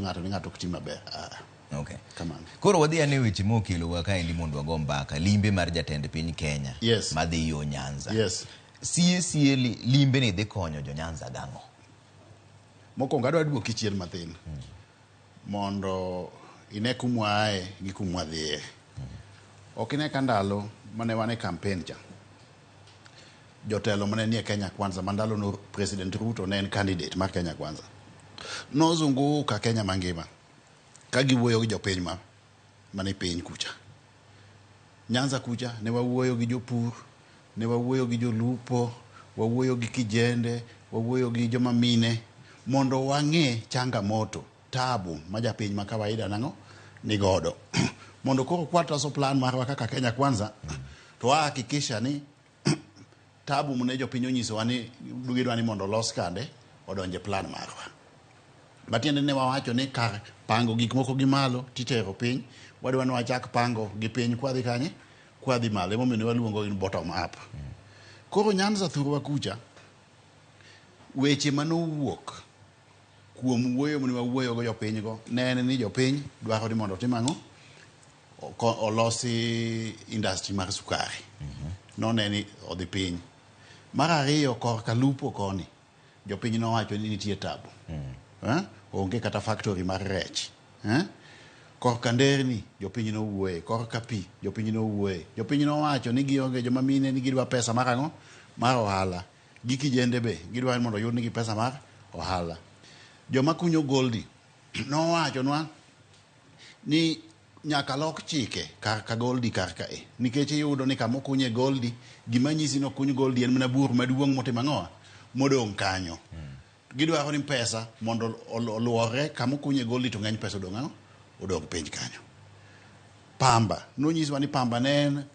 Ng'ato ni ng'ato ok ti maber. Ah, Kamano. Koro wadhi ane weche mokelowa kaendi mondo wago mbaka. Limbe mar jatend piny Kenya madhi yo Nyanza. Sie sie limbe ni dhi konyo jo Nyanza gang'o? Mokwongo adwa duoki chien mathin mondo ine kumwaaye gi kumwadhiye. Ok ine ka ndalo mane wan e campaign cha, jotelo mane nie Kenya Kwanza ma ndalo no President Ruto ne en candidate mar Kenya Kwanza, nozunguka Kenya mangima ka giwuoyo gi jopiny ma mane piny kucha. Nyanza kucha ne wawuoyo gi jopur, ne wawuoyo gi jolupo, wawuoyo gi kijende, wawuoyo gi joma mine mondo wang'e changamoto, tabu ma japiny ma kawaida nang'o nigodo. Mondo koro kwaloso plan marwa kaka Kenya Kwanza, to wahakikisha ni tabu mane jopiny onyisowa ni gidwa ni mondo olos kande odonje plan marwa. Matiende ne wawacho ni kar pango gik moko gi malo titero piny, wadwa ni wachak pango gi piny kwadhi kanye? Kwadhi malo. Emomiyo ne waluongo ni bottom up. Koro Nyanza thurwa kucha, weche manowuok kuom wuoyo mane wawuoyo go jopiny go ne en ni jopiny dwaro ni mondo otim ang'o? Olosi industry mar sukari. None ni odhi piny. Mar ariyo, korka lupo koni, jopiny nowacho ni nitie tabu. Onge kata factory mar rech. Korka nderni, jopiny nowuoye. Korka pi, jopiny nowuoye. Jopiny nowacho ni gionge joma mine ni gidwa pesa mar ang'o? Mar ohala. Gi kijende be, gidwa ni mondo oyudnigi pesa mar ohala. Joma kunyo goldi, nowachonwa ni nyaka lok chike kar ka goldi kar ka e. Nikech iyudo ni kama okunye goldi, gima nyisi ni okuny goldi en mana bur maduong' motimo ang'owa? Modong' kanyo. Gidwaro ni pesa mondo oluorre kama okunye goldi to ng'eny pesa odong' ang'o? Odong' piny kanyo. Pamba, nonyiswa ni pamba ne en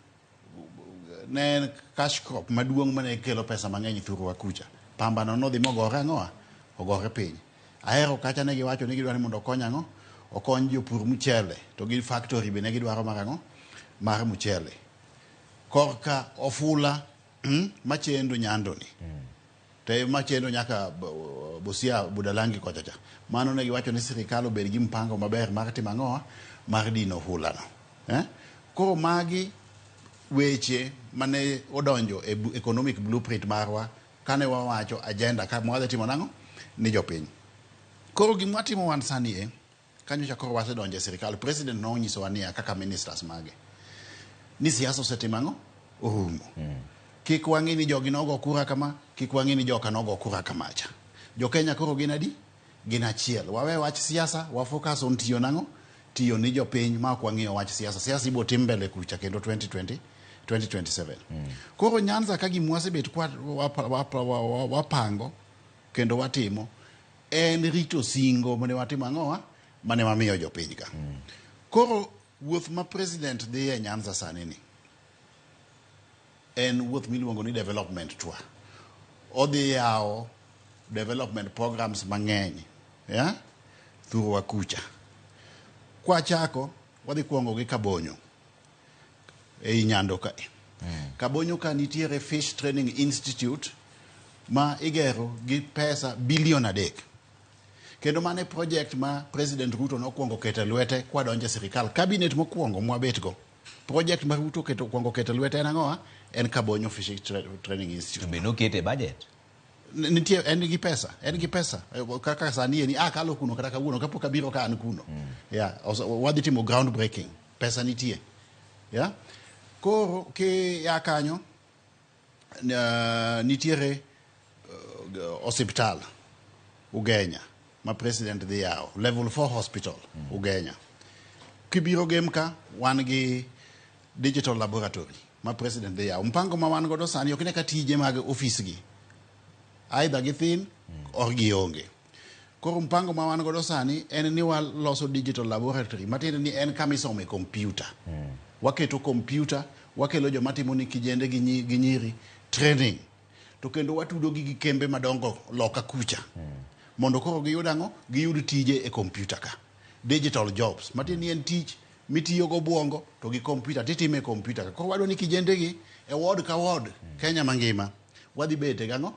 ne en cash crop maduong' mane kelo pesa mang'eny thurwa kucha. Pamba no nodhi mogore ang'owa? Ogore piny. Ahero kacha ne giwacho ni gidwaro ni mondo okony ang'o? Okony jopur mchele to gi factory be ne gidwaro mar ang'o? Mar mchele. Korka ofula machendo nyando ni. To machendo nyaka Busia Budalangi kocha cha. Mano ne giwacho ni sirikal obed gi mpango maber mar timo ang'owa? Mar dino ofula no. Koro magi weche mane odonjo e economic blueprint marwa kane wawacho agenda ka mwadhi timo nang'o ni jopiny. Koro gima watimo wan sani e, kanyocha koro wasedonjo e sirikal, president nonyisowa niya kaka ministers mage ni siasa osetimo ang'o? Orumo. Kik wang'i ni jogi nogo kura kama, kik wang'i ni joka nogo kura kamacha. Jo Kenya koro gin adi? Gin achiel. Wawe wach siasa, wa focus on tiyo nang'o? Tiyo ni jopiny ma ok wang'iyo wach siasa. Siasa ibo tim mbele kucha kendo 2020, 2027. Koro Nyanza ka gima wasebet kwa wapango kendo watimo en rito singo mane watimo ang'owa mane wamiyo jopiny ka. Koro wuoth ma president dhi e Nyanza sani ni en wuoth miluongo ni development tour. Odhi yawo development programs mang'eny ya thurwa kucha. Kwachako wadhi kuongo gi Kabonyo ei Nyando kae. Kabonyo ka nitiere Fish Training Institute ma igero gi pesa bilion 3. Kendo mano e project ma President Ruto nokwongo keto e lwete kwadonjo e sirikal. Cabinet mokwongo mwabet go. Project ma Ruto keto kwongo keto e lwete en ang'owa? En Kabonyo Fishing Training Institute. To be nokete e budget? Nitie, en gi pesa, en gi pesa. Kaka sani eni, akalo kuno kata kawuono, kapok abiro ka an kuno. Yeah, wadhi timo ground breaking. Pesa nitie. Yeah? Koro ki ya kanyo, nitiere osiptal Ugenya ma president dhi yawo, level 4 hospital Ugenya. Kibiro Gem ka, wan gi digital laboratory ma president dhi yawo. Mpango ma wan godo sani ok ine ka tije mag ofis gi either githin or gionge. Koro mpango ma wan godo sani en ni waloso digital laboratory, matiende ni en kama isome computer. Waketo computer, wakelo joma timo ni kijende gi nyiri training. To kendo watudo gi gi kembe madongo loka kucha. Mondo koro giyud ang'o? Giyud tije e computer ka. Digital jobs. Matiende ni en tich mitiyo go obwongo to gi computer titime e computer ka. Koro wadwa ni kijende gi e ward ka ward Kenya mangima wadhi bete gang'o?